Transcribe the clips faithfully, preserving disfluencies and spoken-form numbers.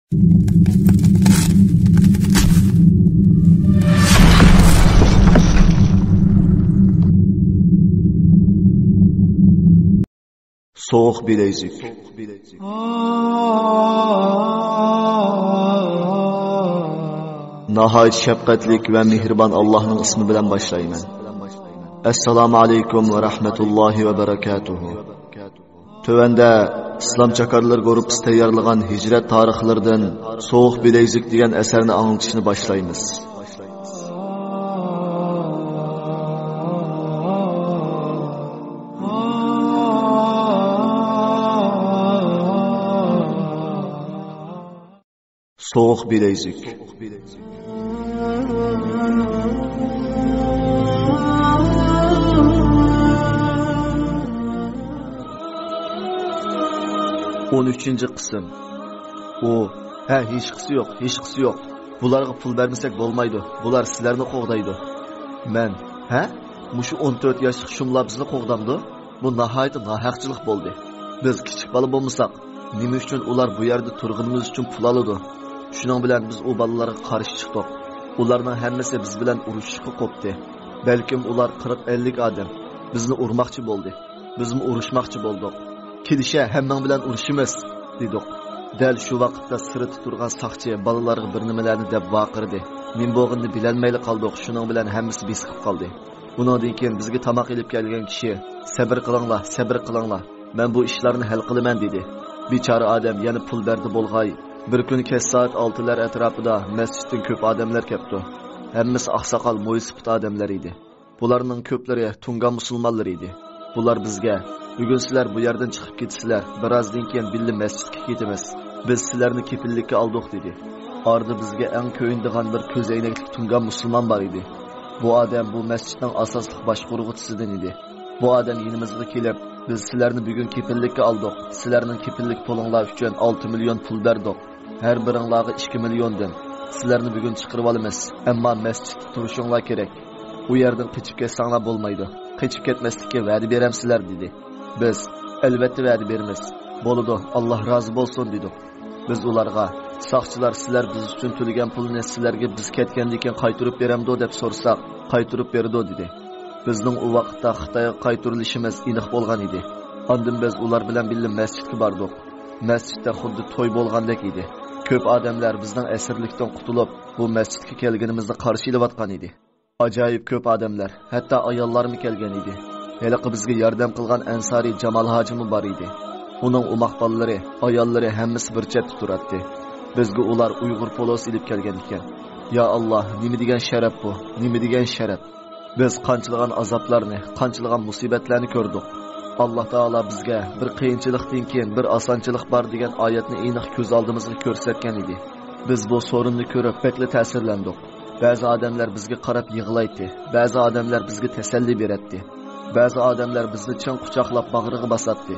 سوغۇق بىلەيزۈك. ناھايىتى شەپقەتلىك ۋە مېھرىبان ئاللاھنىڭ ئىسمى بىلەن باشلايمەن. ئەسسالامۇ ئەلەيكۇم ۋە رەھمەتۇللاھى ۋە بەرەكاتۇھۇ. تۆۋەندە ئىسلام چاكارلىرى گۇرۇپپىسى تەييارلىغان ھىجرەت تارىخلىرىدىن سوغۇق بىلەيزۈك دېگەن ئەسەرنى ئاڭلىتىشنى باشلايمىز. سوغۇق بىلەيزۈك. ئون ئۈچىنچى قىسىم. ئۇ، ھە، ھېچقىسى يوق، ھېچقىسى يوق. بۇلارغا پۇل بەرمىسەك بولمايدۇ. بۇلار سىلەرنى قوغدايدۇ. مەن، ھە؟ مۇشۇ ئون تۆت ياشلىق شۇملار بىزنى قوغدامدۇ؟ بۇ ناھايىتى ناھەقچىلىق بولدى. بىز كىچىك بالا بولمىساق، نېمە ئۈچۈن ئۇلار بۇ يەردە تۇرغىنىمىز ئۈچۈن پۇل ئالىدۇ؟ شۇنىڭ بىلەن بىز ئۇ بالىلارغا قارشى چىقتۇق. ئۇلارنىڭ ھەممىسى بىز بىلەن ئۇرۇشۇشقا قوپتى. بەلكىم ئۇلار قىرىق ئەللىك ئادەم. بىزنى ئۇرماقچى بولدى. بىزمۇ ئۇرۇشماقچى بولدۇق. «كېلىشە، ھەممىڭ بىلەن ئۇرۇشىمىز!» دېدۇق. دەل شۇ ۋاقىتتا سىرتتا تۇرغان ساقچى بالىلارغا بىر نېمىلەرنى دەپ ۋارقىرىدى. نېمە بولغىنىنى بىلەلمەيلا قالدۇق، شۇنىڭ بىلەن ھەممىسى بېسىقىپ قالدى. ئۇنىڭدىن كېيىن بىزگە تاماق ئېلىپ كەلگەن كىشى، «سەبرى قىلىڭلار، سەبرى قىلىڭلار، مەن بۇ ئىشلارنى ھەل قىلىمەن» دېدى. بىچارە ئادەم يەنە پۇل بەردى بولغاي. بىر كۈنى كەچ سائەت ئالتىلار ئەتراپىدا مەسچىتتىن كۆپ ئادەملەر كەپتۇ. ھەممىسى ئاقساقال، مويسىپىت ئادەملەر ئىدى. بۇلارنىڭ كۆپلىرى تۇڭگان مۇسۇلمانلىرى ئىدى. بۇلار بىزگە، «بۈگۈن سىلەر بۇ يەردىن چىقىپ كېتىسىلەر، بىرازدىن كېيىن بىللە مەسچىتكە كېتىمىز. بىز سىلەرنى كېپىللىككە ئالدۇق» دېدى. ئارىدا بىزگە ئەڭ كۆيۈنىدىغان بىر كۆز ئەينەكلىك تۇڭگان مۇسۇلمان بار ئىدى. بۇ ئادەم بۇ مەسچىتنىڭ ئاساسلىق باشقۇرغۇچىسىدىن ئىدى. بۇ ئادەم يېنىمىزغا كېلىپ، «بىز سىلەرنى بۈگۈن كېپىللىككە ئالدۇق. سىلەرنىڭ كېپىللىك پۇلۇڭلار ئۈچۈن ئالتە مىليون پۇل بەردۇق. ھەر بىرىڭلارغا ئىككى مىليوندىن. سىلەرنى بۈگۈن چىقىرىۋالىمىز. ئەمما مەسچىتتە تۇرۇشۇڭلار كېرەك. ئۇ يەردىن قېچىپ كەتسەڭلار بولمايدۇ. قېچىپ كەتمەسلىككە ۋەدە بېرەمسىلەر؟» دېدى. بىز، «ئەلۋەتتە ۋەدە بېرىمىز. بولىدۇ، ئاللا رازى بولسۇن» دېدۇق. بىز ئۇلارغا، «ساقچىلار سىلەر بىز ئۈچۈن تۆلىگەن پۇلنى سىلەرگە بىز كەتكەندىن كېيىن قايتۇرۇپ بېرەمدۇ؟» دەپ سورىساق، «قايتۇرۇپ بېرىدۇ» دېدى. بىزنىڭ ئۇ ۋاقىتتا خىتايغا قايتۇرۇلۇشىمىز ئېنىق بولغان ئىدى. ئاندىن بىز ئۇلار بىلەن بىللە مەسچىتكە باردۇق. مەسچىتتە خۇددى توي بولغاندەك ئىدى. كۆپ ئادەملەر بىزنىڭ ئەسىرلىكتىن قۇتۇلۇپ، بۇ مەسچىتكە كەلگىنىمىزنى قارشى ئېلىۋاتقان ئىدى. ئاجايىپ كۆپ ئادەملەر، ھەتتا ئاياللارمۇ كەلگەن ئىدى. ھېلىقى بىزگە ياردەم قىلغان ئەنسارىي جامال ھاجىمۇ بار ئىدى. ئۇنىڭ ئوماق بالىلىرى، ئاياللىرى ھەممىسى بىر چەتتە تۇراتتى. بىزگە ئۇلار ئۇيغۇر پولۇسى ئېلىپ كەلگەن ئىكەن. يا ئاللا، نېمە دېگەن شەرەپ بۇ؟ نېمە دېگەن شەرەپ؟ بىز قانچىلىغان ئازابلارنى، قانچىلىغان مۇسىبەتلەرنى كۆردۇق. ئاللا تائالا بىزگە بىر قىيىنچىلىقتىن كېيىن بىر ئاسانچىلىق بار دېگەن ئايەتنى ئېنىق كۆز ئالدىمىزغا كۆرسەتكەن ئىدى. بىز بۇ سورۇننى كۆرۈپ بەكلا تەسىرلەندۇق. بەزى ئادەملەر بىزگە قاراپ يىغلايتتى، بەزى ئادەملەر بىزگە تەسەللى بېرەتتى، بەزى ئادەملەر بىزنى چىڭ قۇچاقلاپ باغرىغا باساتتى.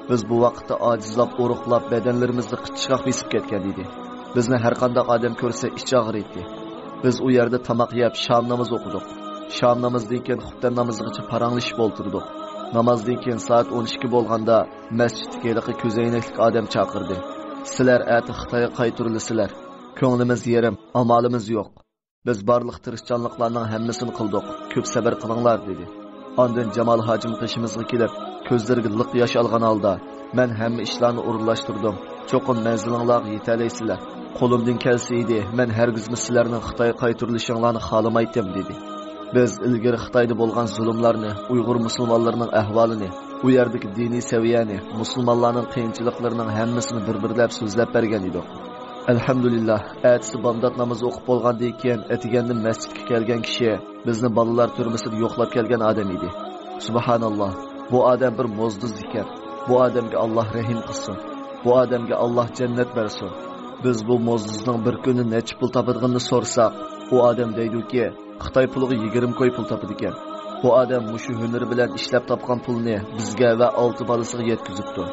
بىز بۇ ۋاقىتتا ئاجىزلاپ، ئورۇقلاپ، بەدەنلىرىمىزدە قىچىشقاق بېسىپ كەتكەن ئىدى. بىزنى ھەرقانداق ئادەم كۆرسە ئىچى ئاغرىيتتى. بىز ئۇ يەردە تاماق يەپ، شام نامىزى ئوقۇدۇق. شام نامىزىدىن كېيىن خۇپتەن نامىزىغىچە پاراڭلىشىپ ئولتۇردۇق. نامازدىن كېيىن سائەت ئون ئىككى بولغاندا مەسچىتتىكى ھېلىقى كۆزەينەكلىك ئادەم چاقىردى. سىلەر ئەتە خىتايغا قايتۇرۇلىسىلەر. كۆڭلىمىز يېرىم، ئامالىمىز يوق. بىز بارلىق تىرىشچانلىقلارنىڭ ھەممىسىنى قىلدۇق، كۆپ سەۋر قىلىڭلار، دېدى. ئاندىن جامال ھاجىم قېشىمىزغا كېلىپ، كۆزلىرىگە لىق ياش ئالغان ھالدا، مەن ھەممە ئىشلارنى ئورۇنلاشتۇردۇم، چوقۇم مەنزىلىڭلارغا يېتەلەيسىلەر. قولۇمدىن كەلسە ئىدى، مەن ھەرگىزمۇ سىلەرنىڭ خىتايغا قايتۇرۇلۇشۇڭلارنى خالىمايتتىم، دېدى. بىز ئىلگىرى خىتايدا بولغان زۇلۇملارنى، ئۇيغۇر مۇسۇلمانلىرىنىڭ ئەھۋالىنى، ئۇ يەردىكى دىنىي سەۋىيەنى، مۇسۇلمانلارنىڭ قىيىنچىلىقلىرىنىڭ ھەممىسىنى بىر-بىرلەپ سۆزلەپ بەرگەن ئىدۇق. ئەلھەمدۇلىللا، ئەتىسى بامدات نامىزى ئوقۇپ بولغاندىن كېيىن، ئەتىگەندىن مەسچىتكە كەلگەن كىشى بىزنى بالىلار تۈرمىسىدە يوقلاپ كەلگەن ئادەم ئىدى. سۇبھاناللا، بۇ ئادەم بىر موزدۇز ئىكەن. بۇ ئادەمگە ئاللا رەھىم قىلسۇن. بۇ ئادەمگە ئاللا جەننەت بەرسۇن. بىز بۇ موزدۇزنىڭ بىر كۈنى نەچچە پۇل تاپىدىغىنىنى سورىساق، ئۇ ئادەم دەيدۇكى، خىتاي پۇلىغا يىگىرمە كوي پۇل تاپىدىكەن. بۇ ئادەم مۇشۇ ھۈنىرى بىلەن ئىشلەپ تاپقان پۇلنى بىزگە ۋە ئالتە بالىسىغا يەتكۈزۈپتۇ.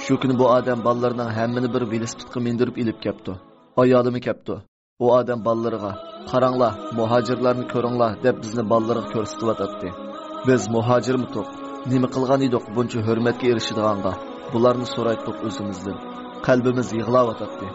شۇ كۈنى بۇ ئادەم بالىلىرىنىڭ ھەممىنى بىر ۋېلىسىپىتقا مىندۈرۈپ ئېلىپ كەپتۇ. ئايالىمۇ كەپتۇ. ئۇ ئادەم بالىلىرىغا، «قاراڭلار، مۇھاجىرلارنى كۆرۈڭلار» دەپ بىزنى بالىلىرىغا كۆرسىتىۋاتاتتى. بىز مۇھاجىرمىتۇق؟ نېمە قىلغان ئىدۇق بۇنچە ھۆرمەتكە ئېرىشىدىغانغا؟ بۇلارنى سورايتتۇق ئۆزىمىزدىن. قەلبىمىز يىغلاۋاتاتتى.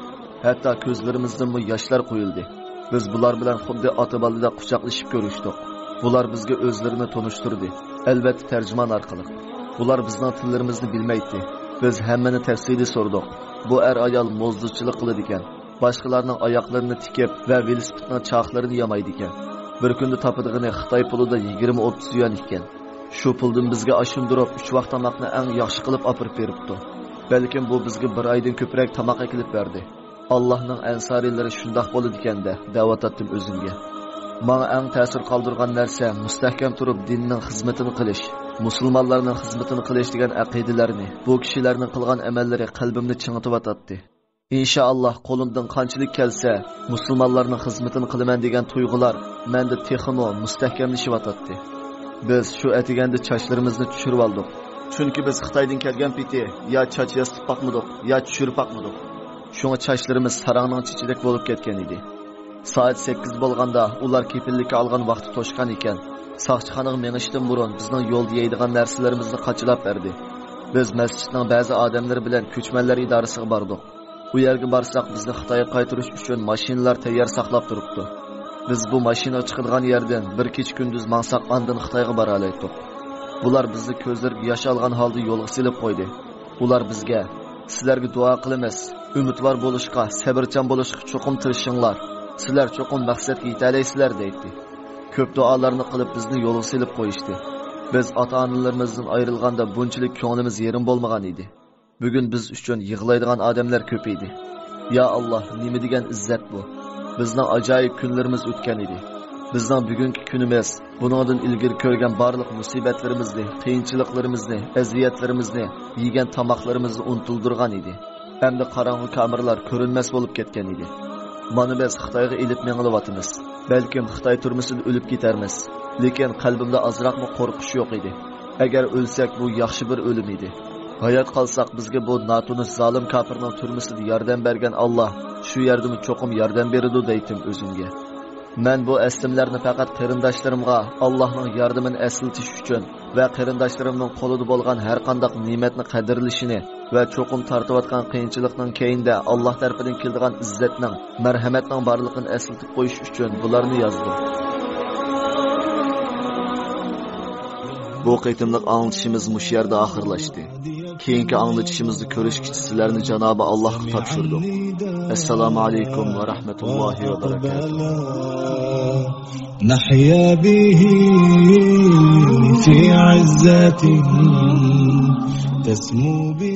ھەتتا كۆزلىرىمىزدىنمۇ ياشلار قۇيۇلدى. بىز بۇلار بىلەن خۇددى ئاتا-بالىدەك قۇچاقلىشىپ كۆرۈشتۇق. بۇلار بىزگە ئۆزلىرىنى تونۇشتۇردى، ئەلۋەتتە، تەرجىمان ئارقىلىق. بۇلار بىزنىڭ تىللىرىمىزنى بىلمەيتتى. بىز ھەممىنى تەپسىلىي سورىدۇق. بۇ ئەر-ئايال موزدۇچىلىق قىلىدىكەن، باشقىلارنىڭ ئاياقلىرىنى تىكىپ ۋە ۋېلىسىپىتنىڭ چاقلىرىنى يامايدىكەن. بىر كۈندە تاپىدىغىنى خىتاي پۇلىدا يىگىرمە ئوتتۇز يۈەن ئىكەن. شۇ پۇلدىن بىزگە ئاشۇندۇرۇپ، ئۈچ ۋاق تاماقنى ئەڭ ياخشى قىلىپ ئاپىرىپ بېرىپتۇ. بەلكىم بۇ بىزگە بىر ئايدىن كۆپرەك تاماق ئەكېلىپ بەردى. ئاللاھنىڭ ئەنسارىيلىرى شۇنداق بولىدىكەن-دە، دەۋاتاتتىم ئۆزۈمگە. ماڭا ئەڭ تەسىر قالدۇرغان نەرسە مۇستەھكەم تۇرۇپ دىننىڭ خىزمىتىنى قىلىش، مۇسۇلمانلارنىڭ خىزمىتىنى قىلىش دېگەن ئەقىدىلەرنى، بۇ كىشىلەرنىڭ قىلغان ئەمەللىرى قەلبىمنى چىڭىتىۋاتاتتى. ئىنشائاللاھ، قولۇمدىن قانچىلىك كەلسە، مۇسۇلمانلارنىڭ خىزمىتىنى قىلىمەن دېگەن تۇيغۇلار مەندە تېخىمۇ مۇستەھكەملىشىۋاتاتتى. بىز شۇ ئەتىگەندە چاچلىرىمىزنى چۈشۈرۈۋالدۇق. چۈنكى بىز خىتايدىن كەلگەن پېتى يا چاچ ياسىتىپ باقمىدۇق، يا چۈشۈرۈپ باقمىدۇق. شۇڭا چاچلىرىمىز ساراڭنىڭ چېچىدەك بولۇپ كەتكەن ئىدى. سائەت سەككىز بولغاندا ئۇلار كېپىللىككە ئالغان ۋاقتى توشقان ئىكەن. ساقچىخانىغا مېڭىشتىن بۇرۇن بىزنىڭ يولدا يەيدىغان نەرسىلىرىمىزنى قاچىلاپ بەردى. بىز مەسچىتنىڭ بەزى ئادەملىرى بىلەن كۆچمەنلەر ئىدارىسىغا باردۇق. ئۇ يەرگە بارساق، بىزنى خىتايغا قايتۇرۇش ئۈچۈن ماشىنىلار تەييار ساقلاپ تۇرۇپتۇ. بىز بۇ ماشىنىغا چىقىدىغان يەردىن بىر كېچە-كۈندۈز ماڭساق، ئاندىن خىتايغا بارالايتتۇق. بۇلار بىزنى كۆزلىرىگە ياش ئالغان ھالدا يولغا سېلىپ قويدى. ئۇلار بىزگە، «سىلەرگە دۇئا قىلىمىز، ئۈمىدۋار بولۇشقا، سەۋرچان بولۇشقا چوقۇم تىرىشىڭلار. سىلەر چوقۇم مەقسەتكە يېتەلەيسىلەر» دەيتتى. كۆپ دۇئالارنى قىلىپ، بىزنى يولغا سېلىپ قويۇشتى. بىز ئاتا-ئانىلىرىمىزدىن ئايرىلغاندا بۇنچىلىك كۆڭلىمىز يېرىم بولمىغان ئىدى. بۈگۈن بىز ئۈچۈن يىغلايدىغان ئادەملەر كۆپىيدى. يا ئاللا، نېمە دېگەن ئىززەت بۇ! بىزنىڭ ئاجايىپ كۈنلىرىمىز ئۆتكەن ئىدى. بىزنىڭ بۈگۈنكى كۈنىمىز بۇنىڭدىن ئىلگىرى كۆرگەن بارلىق مۇسىبەتلىرىمىزنى، قىيىنچىلىقلىرىمىزنى، ئەزىيەتلىرىمىزنى، يېگەن تاماقلىرىمىزنى ئۇنتۇلدۇرغان ئىدى. ئەمدى قاراڭغۇ كامېرلار كۆرۈنمەس بولۇپ كەتكەن ئىدى. مانا بىز خىتايغا ئېلىپ مېڭىلىۋاتىمىز. بەلكىم خىتاي تۈرمىسىدە ئۆلۈپ كېتەرمىز. لېكىن قەلبىمدە ئازراقمۇ قورقۇش يوق ئىدى. ئەگەر ئۆلسەك، بۇ ياخشى بىر ئۆلۈم ئىدى. ھايات قالساق، بىزگە بۇ ناتونۇش زالىم كاپىرنىڭ تۈرمىسىدە ياردەم بەرگەن ئاللا شۇ يەردىمۇ چوقۇم ياردەم بېرىدۇ دەيتتىم ئۆزۈمگە. مەن بۇ ئەسلىمىلەرنى پەقەت قېرىنداشلىرىمغا ئاللاھنىڭ ياردىمىنى ئەسلىتىش ئۈچۈن ۋە قېرىنداشلىرىمنىڭ قولىدا بولغان ھەرقانداق نېمەتنى قەدىرلىشىنى ۋە چوقۇم تارتىۋاتقان قىيىنچىلىقنىڭ كەينىدە ئاللاھ تەرىپىدىن كېلىدىغان ئىززەتنىڭ، مەرھەمەتنىڭ بارلىقىنى ئەسلىتىپ قويۇش ئۈچۈن بۇلارنى يازدىم. بۇ قېتىملىق ئاڭلىتىشىمىز مۇشۇ يەردە ئاخىرلاشتى. كېيىنكى ئاڭلىتىشىمىزدا كۆرۈشكىچە سىلەرنى جانابى ئاللاھقا تاپشۇردۇق. ئەسسالامۇ ئەلەيكۇم ۋە رەھمەتۇللاھى ۋە بەرەكاتۇھ. نحيا به في عزة تسمو به